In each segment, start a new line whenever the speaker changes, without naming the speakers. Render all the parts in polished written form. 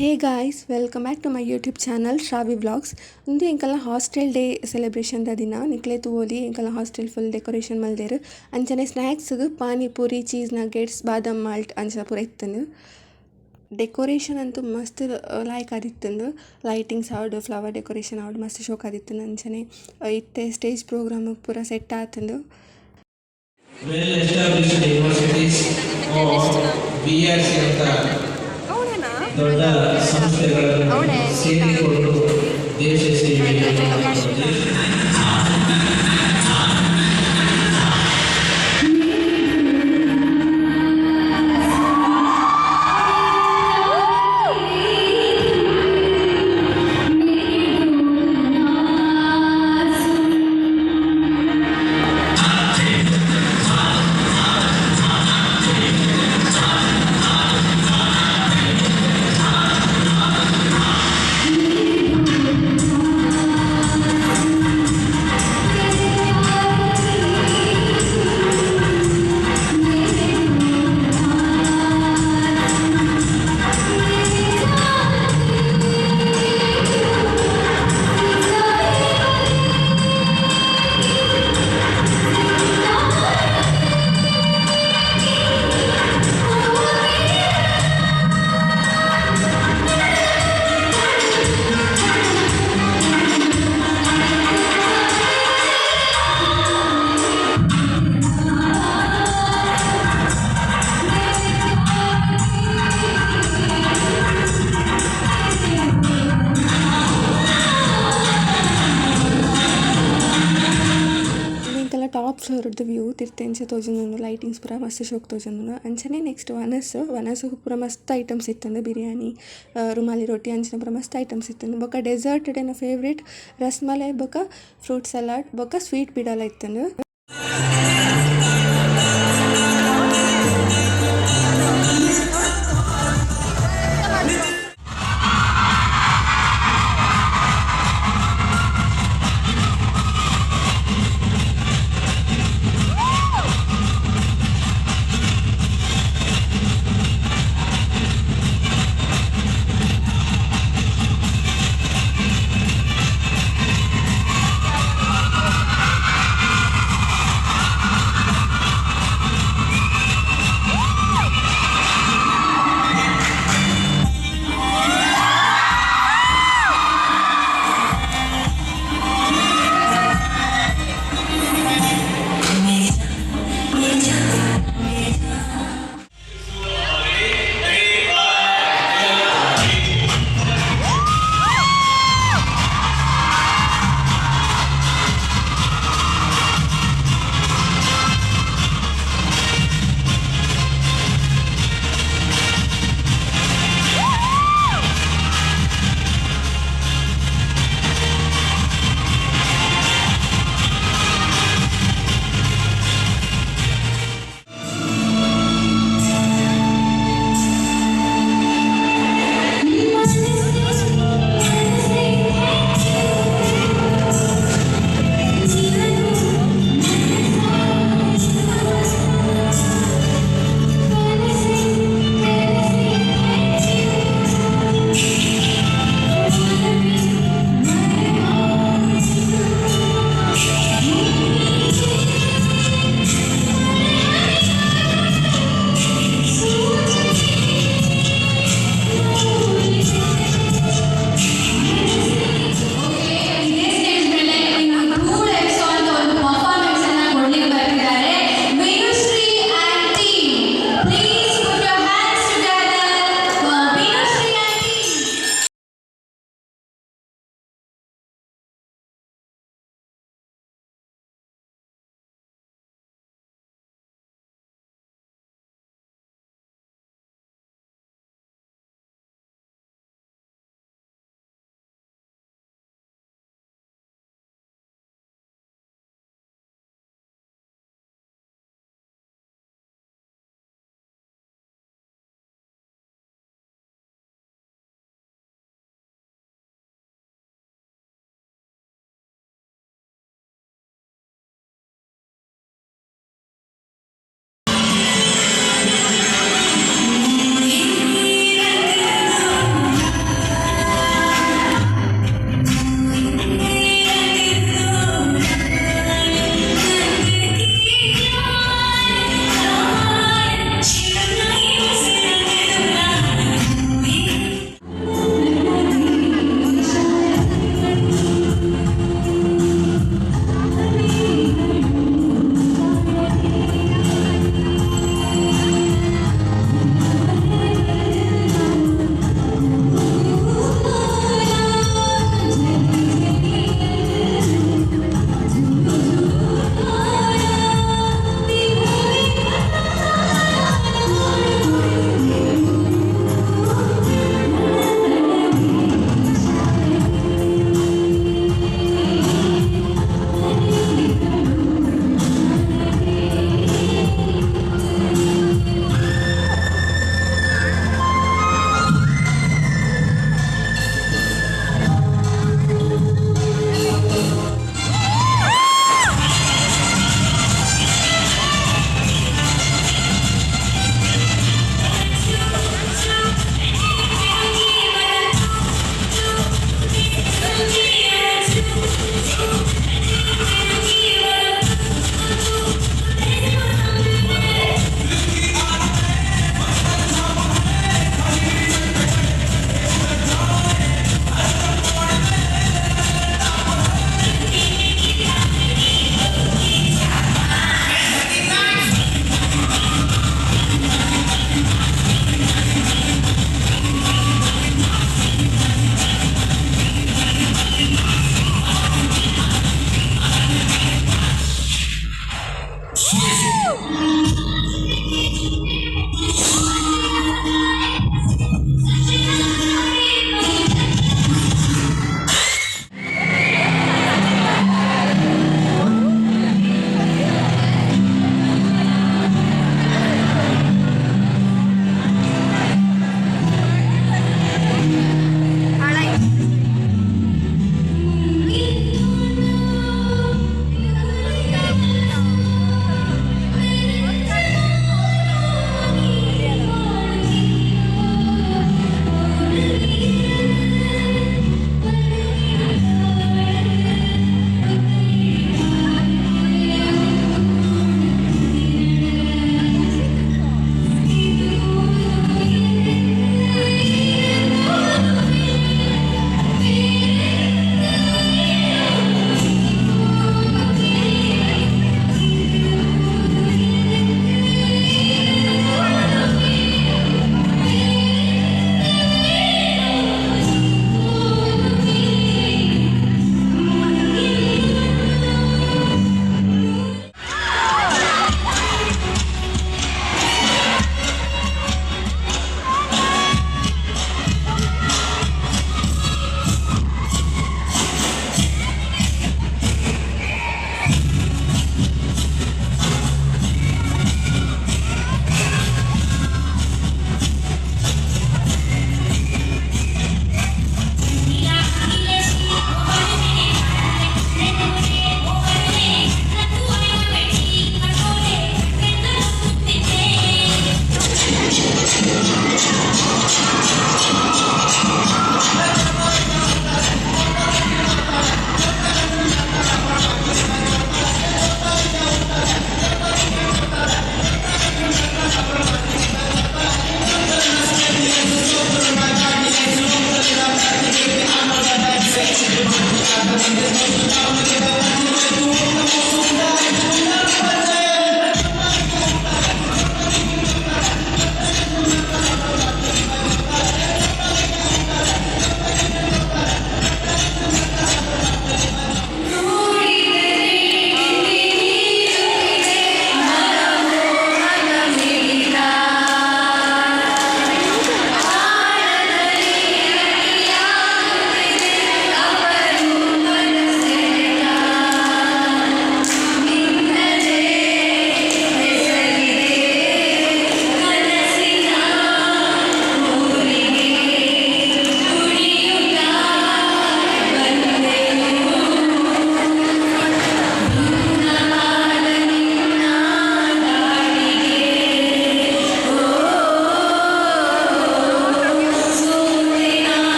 Hey guys, welcome back to my YouTube channel Shravi vlogs. ಉಂದು ಎಂಕಲ್ನ hostel day celebration the ದಿನ. ನಿಕ್ಲೆ ತೂವೊಲಿ, ಎಂಕಲ್ನ hostel full decoration ಮಲ್ದೆರ್. ಅಂಚನೆ ಸ್ನ್ಯಾಕ್ಸ್ ಪಾನಿಪುರಿ, ಚೀಸ್ ನಗೆಟ್ಸ್, ಬಾದಾಮ್ malt ಅಂಚ ಪೂರ ಇತ್ತುಂಡು. ಡೆಕೋರೇಷನ್ ಅಂತೂ ಮಸ್ತ್ ಲಾಯ್ಕ್ ಆದಿತ್ತುಂಡು. ಲೈಟಿಂಗ್ಸ್ ಆವಡ್, ಫ್ಲವರ್ ಡೆಕೋರೇಷನ್ ಆವಡ್, ಮಸ್ತ್ ಶೋಕ್ ಆದಿತ್ತುಂಡು. ಅಂಚನೆ ಇತ್ತೆ ಸ್ಟೇಜ್ ಪ್ರೋಗ್ರಾಮ್ ಪೂರ set ಆತುಂಡು.
Well established universities or BRC ಅಂತ ದೊಡ್ಡ ಸಂಸ್ಥೆಗಳನ್ನು ಸೇರಿಕೊಂಡು ದೇಶ ಸೇವೆಯನ್ನು ಮಾಡಿಕೊಂಡು
ಎಂಕಲ್ನ ಟಾಪ್ ಫ್ಲೋರ್ದ ವ್ಯೂ ತಿರ್ತ್ ಎಂಚ ತೋಜೊಂದುಂಡು. ಲೈಟಿಂಗ್ಸ್ ಪೂರ ಮಸ್ತ್ ಶೋಕ್ ತೋಜೊಂದುಂಡು. ಅಂಚನೆ ನೆಕ್ಸ್ಟ್ ವನಸ್. ವನಸ್ ಪೂರ ಮಸ್ತ್ ಐಟಮ್ಸ್ ಇತ್ತುಂಡು. ಬಿರಿಯಾನಿ, ರುಮಾಲಿ ರೋಟಿ ಅಂಚಿನ ಪೂರ ಮಸ್ತ್ ಐಟಮ್ಸ್ ಇತ್ತುಂಡು. ಬೊಕ ಡೆಸರ್ಟ್ ಎನ್ನ ಫೇವರೇಟ್ ರಸ್ಮಲೈ ಬೊಕ ಫ್ರೂಟ್ ಸಲಾಡ್ ಬೊಕ ಸ್ವೀಟ್ ಪೀಡಲ ಇತ್ತುಂಡು.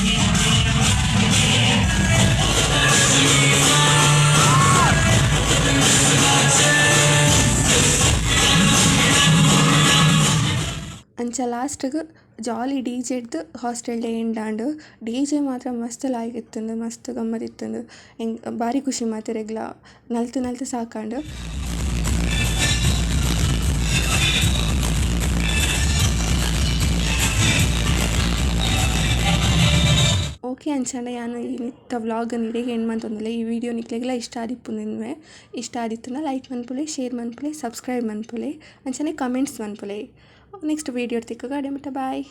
ಅಂಚ ಲಾಸ್ಟ್ ಗ್ ಜಾಲಿ ಡಿ.ಜೆ ಡ್ದ್ ಹಾಸ್ಟೆಲ್ ಡೇ ಎಂಡ್ ಆಂಡ್. ಡಿ.ಜೆ ಮಾತ್ರ ಮಸ್ತ್ ಲಾಯ್ಕ್ ಇತ್ತುಂಡು ಮಸ್ತ್ ಗಮ್ಮತ್ ಇತ್ತುಂಡು ಎಂಕ್ ಬಾರಿ ಖುಷಿ ಮಾತೆರೆಗ್ಲ ನಲ್ತ್ ನಲ್ತ್ ಸಾಕಾಂಡ್. ಓಕೆ ಅಂಚಾಂಡ ಯಾನ್ ಇನಿತ ವ್ಲೋಗ್ ನ್ ಇಡೆಗೆ ಎಂಡ್ ಮಂತೊಂದುಲ್ಲೆ ಈ ವೀಡಿಯೋ ನಿಕ್ಲೆಗ್ಲ ಇಷ್ಟ ಆದಿಪ್ಪು ಎನ್ನುವೆ ಇಷ್ಟ ಆದಿತ್ತುಂಡ ಲೈಕ್ ಮನ್ಪುಲೆ ಶೇರ್ ಮನ್ಪುಲೆ ಸಬ್ಸ್ಕ್ರೈಬ್ ಮನ್ಪುಲೆ ಅಂಚನೆ ಕಮೆಂಟ್ಸ್ ಮನ್ಪುಲೆ ನೆಕ್ಸ್ಟ್ ವೀಡಿಯೋ ಡ್ ತಿಕ್ಕುಗ ಅಡೆ ಮುಟ ಬಾಯ್.